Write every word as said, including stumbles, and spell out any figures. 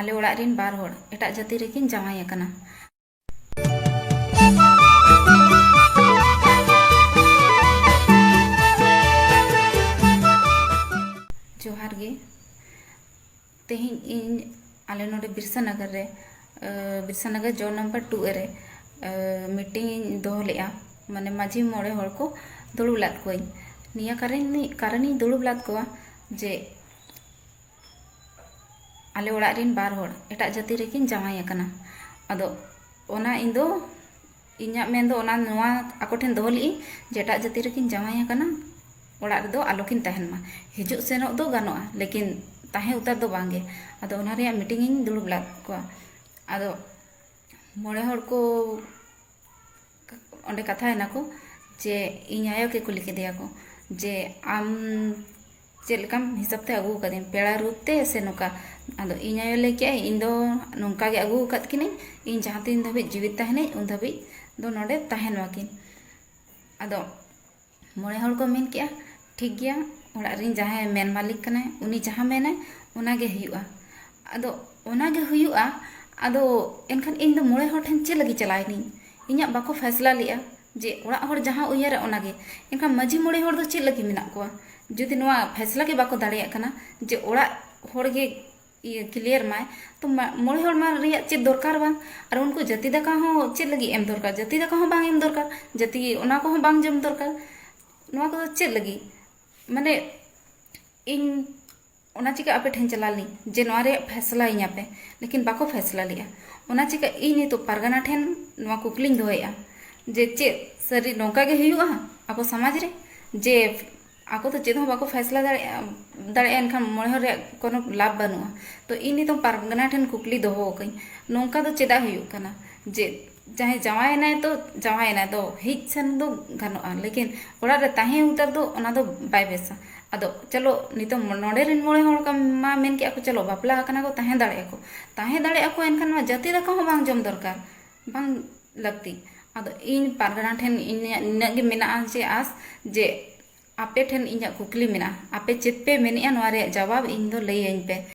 ᱟᱞᱮ ᱚᱲᱟᱜ ᱨᱤᱱ ᱵᱟᱨ ᱦᱚᱲ ᱮᱴᱟᱜ ᱡᱟᱹᱛᱤ ᱨᱮᱠᱤᱱ ᱡᱟᱶᱟᱭ ᱟᱠᱟᱱᱟ᱾ ᱡᱚᱦᱟᱨ ᱜᱮ᱾ ᱛᱮᱦᱮᱧ ᱤᱧ ᱟᱞᱮ ᱱᱚᱰᱮ ᱵᱤᱨᱥᱟᱱᱟᱜᱟᱨ ᱨᱮ, ᱟᱹ, ᱵᱤᱨᱥᱟᱱᱟᱜᱟᱨ ᱡᱳᱱ ᱱᱟᱢᱵᱟᱨ ᱴᱩ ᱮ ᱨᱮ, ᱟᱹ, ᱢᱤᱴᱤᱝ ᱤᱧ ᱫᱚᱦᱚ ᱞᱮᱫᱼᱟ, ᱢᱟᱱᱮ ᱢᱟᱹᱡᱷᱤ ᱢᱚᱬᱮ ᱦᱚᱲ ᱠᱚ ᱫᱩᱲᱩᱵ ᱞᱮᱫ ᱠᱚᱣᱟᱧ᱾ ᱱᱤᱭᱟᱹ ᱠᱟᱨᱚᱱ, ᱠᱟᱨᱚᱱᱤᱧ ᱫᱩᱲᱩᱵ ᱞᱮᱫ ᱠᱚᱣᱟ ᱡᱮ ᱟᱞᱮ ᱚᱲᱟᱜ ᱨᱤᱱ ᱵᱟᱨ ᱦᱚᱲ ᱮᱴᱟᱜ ᱡᱟᱹᱛᱤ ᱨᱮᱠᱤᱱ ᱡᱟᱶᱟᱭ ᱟᱠᱟᱱᱟ᱾ ᱟᱫᱚ ᱚᱱᱟ ᱤᱧ ᱫᱚ, ᱤᱧᱟᱹᱜ ᱢᱮᱱ ᱫᱚ ᱚᱱᱟ, ᱱᱚᱣᱟ ᱟᱠᱚ ᱴᱷᱮᱱ ᱫᱚᱦᱚ ᱞᱮᱫᱼᱤᱧ ᱡᱮ ᱮᱴᱟᱜ ᱡᱟᱹᱛᱤ ᱨᱮᱠᱤᱱ ᱡᱟᱶᱟᱭ ᱟᱠᱟᱱᱟ, ᱚᱲᱟᱜ ᱨᱮᱫᱚ ᱟᱞᱚ ᱠᱤᱱ ᱛᱟᱦᱮᱱ ᱢᱟ᱾ ᱦᱤᱡᱩᱜ ᱥᱮᱱᱚᱜ ᱫᱚ ᱜᱟᱱᱚᱜᱼᱟ, ᱞᱮᱠᱤᱱ ᱛᱟᱦᱮᱸ ᱩᱛᱟᱹᱨ ᱫᱚ ᱵᱟᱝ ᱜᱮ᱾ ᱟᱫᱚ ᱚᱱᱟ ᱨᱮᱭᱟᱜ ᱢᱤᱴᱤᱝ ᱤᱧ ᱫᱩᱲᱩᱵ ᱞᱮᱫ ᱠᱚᱣᱟ᱾ ᱟᱫᱚ ᱢᱚᱬᱮ ᱦᱚᱲ ᱠᱚ ᱚᱸᱰᱮ ᱠᱟᱛᱷᱟᱭᱮᱱᱟ ᱠᱚ ᱡᱮ ᱤᱧ ᱟᱭᱳ ᱜᱮ ᱠᱩᱞᱤ ᱠᱮᱫᱮᱭᱟ ᱠᱚ ᱡᱮ, "ᱟᱢ ᱪᱮᱫ ᱞᱮᱠᱟᱢ ᱦᱤᱥᱟᱹᱵ ᱛᱮ ᱟᱹᱜᱩ ᱟᱠᱟᱫᱤᱧ, ᱯᱮᱲᱟ ᱨᱩᱯ ᱛᱮ ᱥᱮ ᱱᱚᱝᱠᱟ?" ᱟᱫᱚ ᱤᱧ ᱟᱭᱳ ᱞᱟᱹᱭ ᱠᱮᱜᱼᱟᱭ, "ᱤᱧ ᱫᱚ ᱱᱚᱝᱠᱟ ᱜᱮ ᱟᱹᱜᱩ ᱟᱠᱟᱫ ᱠᱤᱱᱟᱹᱧ, ᱤᱧ ᱡᱟᱦᱟᱸ ᱛᱤᱱ ᱫᱷᱟᱹᱵᱤᱡ ᱡᱤᱣᱤᱫ ᱛᱟᱦᱮᱱᱟᱹᱧ ᱩᱱ ᱫᱷᱟᱹᱵᱤᱡ ᱫᱚ ᱱᱚᱰᱮ ᱛᱟᱦᱮᱱ ᱢᱟᱠᱤᱱ᱾" ᱟᱫᱚ ᱢᱚᱬᱮ ᱦᱚᱲ ᱠᱚ ᱢᱮᱱ ᱠᱮᱜᱼᱟ, "ᱴᱷᱤᱠ ᱜᱮᱭᱟ, ᱚᱲᱟᱜ ᱨᱤᱱ ᱡᱟᱦᱟᱸᱭ ᱢᱮᱱ ᱢᱟᱹᱞᱤᱠ ᱠᱟᱱᱟᱭ, ᱩᱱᱤ ᱡᱟᱦᱟᱸ ᱢᱮᱱᱟᱭ, ᱚᱱᱟ ᱜᱮ ᱦᱩᱭᱩᱜᱼᱟ᱾" ᱟᱫᱚ ᱚᱱᱟ ᱜᱮ ᱦᱩᱭᱩᱜᱼᱟ, ᱟᱫᱚ ᱮᱱᱠᱷᱟᱱ ᱤᱧ ᱫᱚ ᱢᱚᱬᱮ ᱦᱚᱲ ᱴᱷᱮᱱ ᱪᱮᱫ ᱞᱟᱹᱜᱤᱫ ᱪᱟᱞᱟᱣ ᱮᱱᱟᱹᱧ? ᱤᱧᱟᱹᱜ ᱵᱟᱠᱚ ᱯᱷᱟᱭᱥᱞᱟ ᱞᱮᱜᱼᱟ ᱡᱮ ᱚᱲᱟᱜ ᱦᱚᱲ ᱡᱟᱦᱟᱸ ᱩᱭᱦᱟᱹᱨᱟ ᱚᱱᱟ ᱜᱮ᱾ ᱮᱱᱠᱷᱟᱱ ᱢᱟᱹᱡᱷᱤ ᱢᱚᱬᱮ ᱦᱚᱲ ᱫᱚ ᱪᱮᱫ ᱞᱟᱹᱜᱤᱫ ᱢᱮᱱᱟᱜ ᱠᱚᱣᱟ? ᱡᱩᱫᱤ ᱱᱚᱣᱟ ᱯᱷᱟᱭᱥᱞᱟ ᱜᱮ ᱵᱟᱠᱚ ᱫᱟᱲᱮᱭᱟᱜ ᱠᱟᱱᱟ ᱡᱮ ᱚᱲᱟᱜ ᱦᱚᱲ ᱜᱮ ᱤᱭᱟᱹ ᱠᱞᱤᱭᱟᱨ ᱢᱟᱭ, ᱛᱚ ᱢᱟ-, ᱢᱚᱬᱮ ᱦᱚᱲ ᱢᱟ ᱨᱮᱭᱟᱜ ᱪᱮᱫ ᱫᱚᱨᱠᱟᱨ ᱵᱟᱝ? ᱟᱨ ᱩᱱᱠᱩ ᱡᱟᱹᱛᱤ ᱫᱟᱠᱟ ᱦᱚᱸ ᱪᱮᱫ ᱞᱟᱹᱜᱤᱫ ᱮᱢ ᱫᱚᱨᱠᱟᱨ? ᱡᱟᱹᱛᱤ ᱫᱟᱠᱟ ᱦᱚᱸ ᱵᱟᱝ ᱮᱢ ᱫᱚᱨᱠᱟᱨ, ᱡᱟᱹᱛᱤ ᱚᱱᱟ ᱠᱚᱦᱚᱸ ᱵᱟᱝ ᱡᱚᱢ ᱫᱚᱨᱠᱟᱨ᱾ ᱱᱚᱣᱟ ᱠᱚᱫᱚ ᱪᱮᱫ ᱞᱟᱹᱜᱤᱫ? ᱢᱟᱱᱮ ᱤᱧ ᱚᱱᱟ ᱪᱤᱠᱟᱹ ᱟᱯᱮ ᱴᱷᱮᱱ ᱪᱟᱞᱟᱣ ᱞᱤᱧ ᱡᱮ ᱱᱚᱣᱟ ᱨᱮᱭᱟᱜ ᱯᱷᱮᱥᱞᱟᱭᱟᱹᱧ ᱟᱯᱮ, ᱞᱮᱠᱤᱱ ᱵᱟᱠᱚ ᱯᱷᱮᱥᱞᱟ ᱞᱮᱜᱼᱟ᱾ ᱚᱱᱟ ᱪᱤᱠᱟᱹ ᱤᱧ ᱱᱤᱛᱚᱜ ᱯᱟᱨᱜᱟᱱᱟ ᱴᱷᱮᱱ ᱱᱚᱣᱟ ᱠᱩᱠᱞᱤᱧ ᱫᱚᱦᱚᱭᱮᱫᱼᱟ ᱡᱮ ᱪᱮᱫ ᱥᱟᱹᱨᱤ ᱱᱚᱝᱠᱟ ᱜᱮ ᱦᱩᱭᱩᱜᱼᱟ ᱟᱵᱚ ᱥᱚᱢᱟᱡᱽ ᱨᱮ, ᱡᱮ ᱟᱠᱚ ᱫᱚ ᱪᱮᱫ ᱦᱚᱸ ᱵᱟᱠᱚ ᱯᱷᱮᱥᱞᱟ ᱫᱟᱲᱮᱭᱟᱜᱼᱟ, ᱫᱟᱲᱮᱭᱟᱜᱼᱟ, ᱮᱱᱠᱷᱟᱱ ᱢᱚᱬᱮ ᱦᱚᱲ ᱨᱮᱭᱟᱜ ᱠᱳᱱᱳ ᱞᱟᱵᱷ ᱵᱟᱹᱱᱩᱜᱼᱟ᱾ ᱛᱚ ᱤᱧ ᱱᱤᱛᱚᱝ ᱯᱟᱨᱜᱟᱱᱟ ᱴᱷᱮᱱ ᱠᱩᱠᱞᱤ ᱫᱚᱦᱚ ᱟᱠᱟᱧ, ᱱᱚᱝᱠᱟ ᱫᱚ ᱪᱮᱫᱟᱜ ᱦᱩᱭᱩᱜ ᱠᱟᱱᱟ ᱡᱮ ᱡᱟᱦᱟᱸᱭ ᱡᱟᱶᱟᱭᱮᱱᱟᱭ ᱛᱚ ᱡᱟᱶᱟᱭᱮᱱᱟᱭ ᱛᱚ ᱦᱮᱡ ᱥᱮᱱ ᱫᱚ ᱜᱟᱱᱚᱜᱼᱟ, ᱞᱮᱠᱤᱱ ᱚᱲᱟᱜ ᱨᱮ ᱛᱟᱦᱮᱸ ᱩᱛᱟᱹᱨ ᱫᱚ ᱚᱱᱟ ᱫᱚ ᱵᱟᱭ ᱵᱮᱥᱟ᱾ ᱟᱫᱚ ᱪᱚᱞᱚ ᱱᱤᱛᱚᱝ ᱱᱚᱰᱮ ᱨᱮᱱ ᱢᱚᱬᱮ ᱦᱚᱲ ᱠᱚ ᱢᱟ ᱢᱮᱱ ᱠᱮᱜᱼᱟ ᱠᱚ, ᱪᱚᱞᱚ ᱵᱟᱯᱞᱟ ᱟᱠᱟᱱᱟ ᱠᱚ, ᱛᱟᱦᱮᱸ ᱫᱟᱲᱮᱭᱟᱜᱼᱟ ᱠᱚ, ᱛᱟᱦᱮᱸ ᱫᱟᱲᱮᱭᱟᱜᱼᱟ ᱠᱚ, ᱮᱱᱠᱷᱟᱱ ᱱᱚᱣᱟ ᱡᱟᱹᱛᱤ ᱫᱟᱠᱟ ᱦᱚᱸ ᱵᱟᱝ ᱡᱚᱢ ᱫᱚᱨᱠᱟᱨ, ᱵᱟᱝ ᱞᱟᱹᱠᱛᱤ᱾ ᱟᱫᱚ ᱤᱧ ᱯᱟᱨᱜᱟᱱᱟ ᱴᱷᱮᱱ ᱤᱧᱟᱹᱜ ᱱᱤᱱᱟᱹᱜ ᱜᱮ ᱢᱮᱱᱟᱜᱼᱟ ᱡᱮ ᱟᱸᱥ, ᱡᱮ ᱟᱯᱮ ᱴᱷᱮᱱ ᱤᱧᱟᱹᱜ ᱠᱩᱠᱞᱤ ᱢᱮᱱᱟᱜᱼᱟ, ᱟᱯᱮ ᱪᱮᱫ ᱯᱮ ᱢᱮᱱᱮᱜᱼᱟ ᱱᱚᱣᱟ ᱨᱮᱭᱟᱜ ᱡᱟᱣᱟᱵ ᱤᱧ ᱫᱚ ᱞᱟᱹᱭᱟᱹᱧ ᱯᱮ᱾